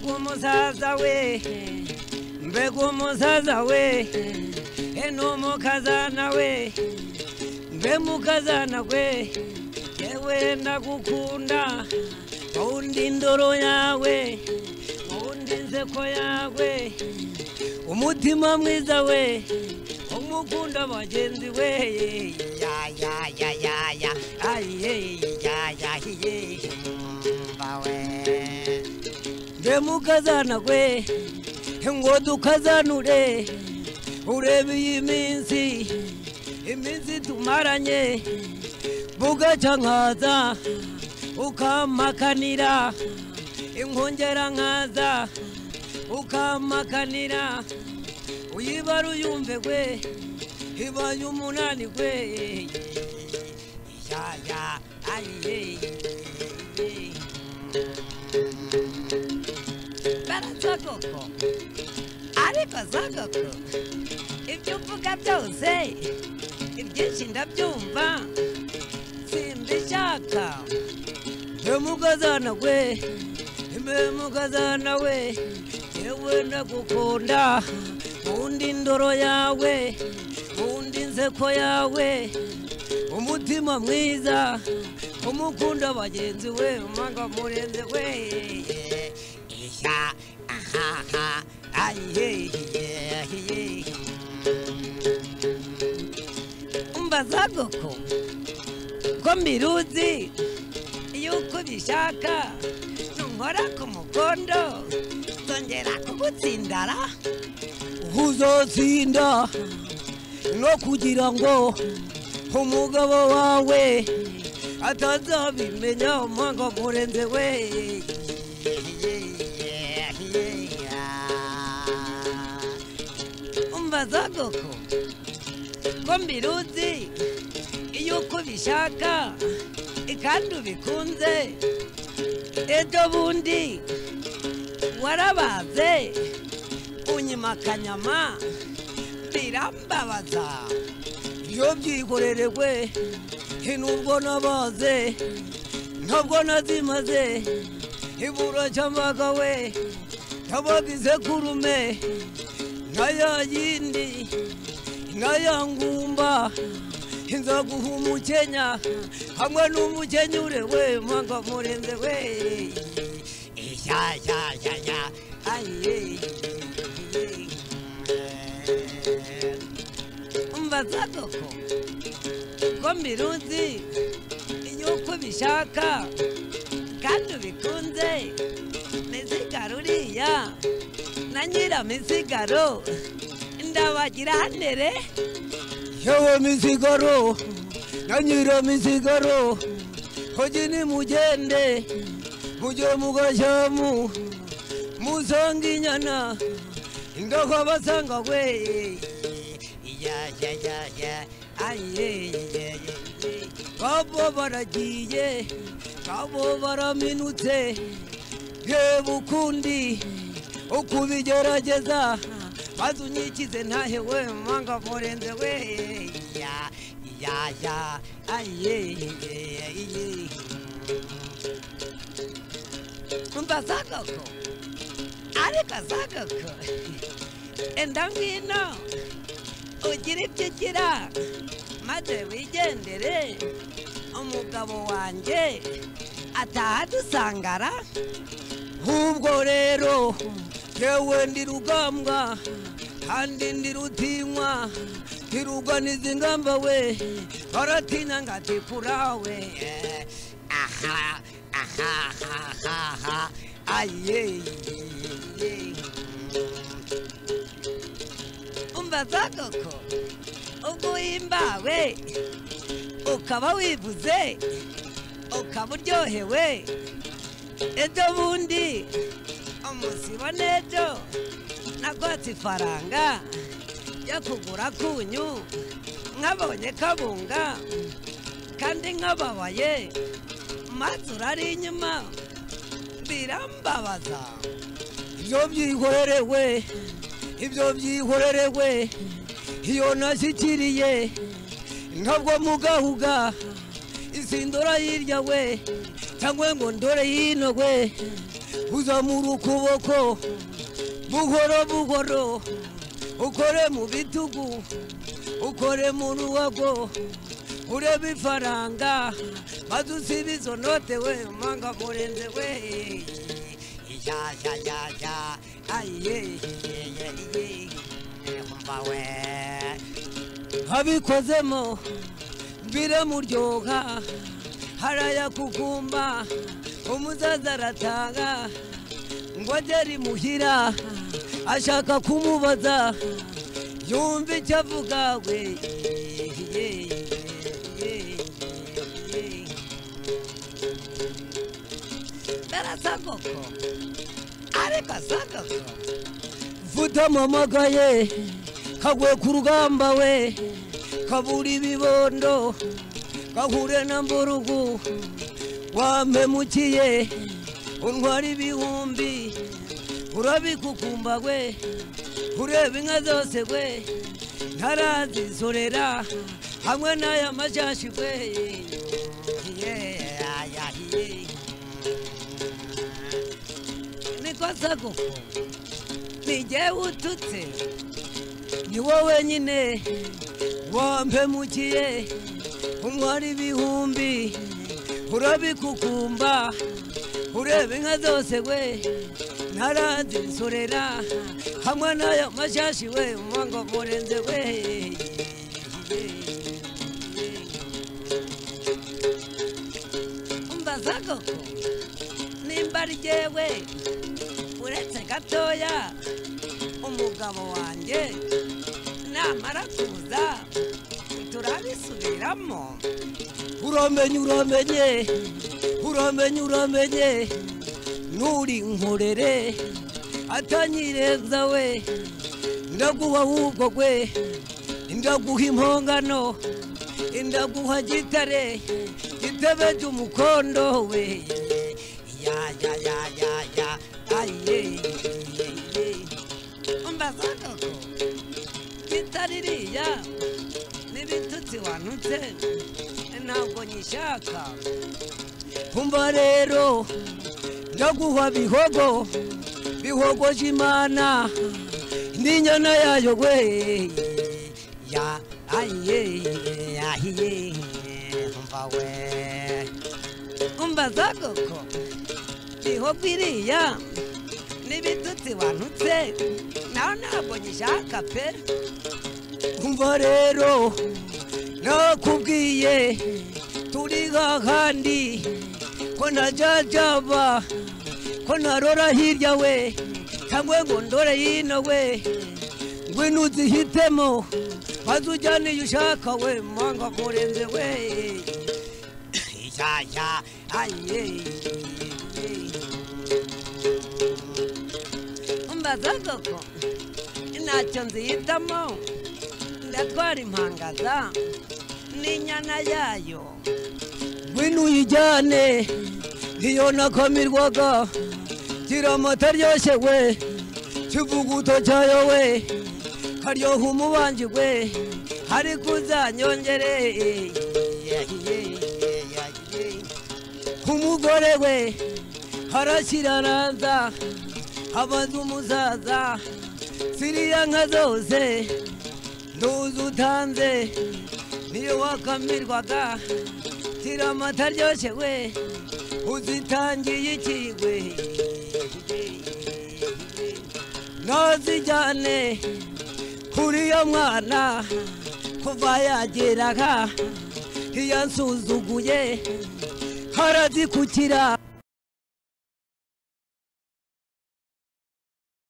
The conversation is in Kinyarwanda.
Mbega umusaza we, mbega umusaza we, enumukazana we, mbe mukazana we, yewe ndagukunda, undi indoro yawe, undi inseko yawe, umutima mwiza we, umukunda bagenzi we, ya ya ya ya ya, aye ya ya ye, mbawe. Mbe mukazana we, ngo dukazanure, urebe iyi minsi, iminsi tumaranye, bugaca nkaza, ukamakanira, inkongera nkaza, ukamakanira, uyibara uyumve we, ibaye umunani we, ya ya aye. Barazagoko, ariko zagoko, ibyo uvuga byose, ibyinshi ndabyumva, simbishaka. Mbe mukazana we, mbe mukazana we, yewe ndagukunda, undi indoro yawe, undi inseko yawe, umutima mwiza, umukunda bagenzi we, umanga murenze we, ya aha ha aye ye. Umva zagoko, ko mbiruzi yuko ubishaka, nunkora ku mukondo nzongera kugutsindara. Uzotsinda no kugira ngo umugabo wawe atazabimenya, umwanga murenze we. Umva zagoko, ko mbiruzi yuko ubishaka kandi ubikunze, ejo bundi warabaze unyima akanyama birambabaza. Iyo byikorerewe nubwo nabaze ntabwo nazimaze, ibura cyambaga we nabaga isekurume nka ya yindi nka ya ngumba, nzaguha umukenya hamwe n'umukenyure we, mwanga murenze we, ya ya ya ya aye. Umva zagoko, ko mbiruzi yuko ubishaka kandi ubikunze, misigaro uriya na nyiramisigaro ndabagira ntere. Yewe misigaro na nyiramisigaro, hoji nimugende mujye mugashamu musanga inyana ndakabasanga we, ya ya ya ya aye ye. Abo baragiye, abo baraminutse, reba ukundi ukubigerageza, maze unyikize ntahe we, mwanga murenze we, ya ya ya aye ye. Umva zagoko, ariko zagoko, enda ngwino ugire ibyo ugira, maze wigendere, umugabo wanjye ataha dusangara. Ubwo rero yewe ndi rugambwa kandi ndi rutinywa, ntiruganiza ingamba we, baratinya ngatikura we, aha aha aha aye. Umva zagoko, ubwo uhimbawe ukaba wivuze ukaba uryohewe, ejo bundi umusibo n'ejo nakwatse ifaranga yo kugura kunyu, nkabonye kabunga kandi nkababaye, maze urari inyuma birambabaza. Ibyo byikorerewe, ibyo byikorerewe, iyo nashyikiriye ntabwo mugahuga, isindora hirya we cyangwa ngo ndore hino we, Uzamura ukuboko buhoro buhoro, ukore mu bitugu, ukore mu ruhago, urebe ifaranga maze usibe izo note we manga murenze we. Ya ya ya ya aye umva we abikozemo biramuryoha, harayakukumba umuzaza aratanga ngo agere imuhira ashaka kumubaza yumva icyo avuga we. Barasakoko ariko sakoko vutamamagaye kagwe ku rugamba we, kabura ibibondo gahure na mburugu, wampemukiye untwara ibihumbi urabikukumba we, ureba inka zose we ntarazisorera hamwe n'aya mashashi we. Niko sakoko ni jyewe ututse, ni wowe nyine wampemukiye untwara ibihumbi urabikukumba ureba inka zose we ntarazisorera hamwe n'aya mashashi we mwango murenze we. Umva sakoko nimba ari jyewe uretse gatoya umugabo wanjye namara kuza turabisubiramo. Uramenye uramenye uramenye uramenye nuri nkorere atanyirenza we, ndaguha ahubwo we, ndaguha impongano, ndaguha gitare gitebe cy'umukondo we. Ya ya ya ya ya aye umva sakoko gitaririya n'ibitutsi wantutse ntabwo nyishaka. Umva rero ndaguha bihogo bihogoje Imana n'inyana yayo we. Ya aye aye umva we umva sakoko bihogo iriya n'ibitutsi wantutse nawe ntabwo nyishaka pe. Umva rero nakubwiye turi hahandi ko ntajajaba ko ntarora hirya we cyangwa ngo ndore hino we, ngwino uzihitemo maze ujyane iyo ushaka we mwanga murenze we. Ya ya aye umva sakoko ntacyo nzihitamo, ndatwara impangaza n'inyana yayo. Ngwino uyijyane niyo nakamirwaga, gira amata aryoshye we kivuguto cyayo we, karyoha umubanji we ariko uzanyongere. Umugore we harashyira araza abaza umusaza ziriya nka zose nduzi utanze niyo wakamirwaga, gira amata aryoshye we uzitangiye ikigwe. Nazijyane kuriya mwana kuva yageraga ntiyansuzuguye harazikukira.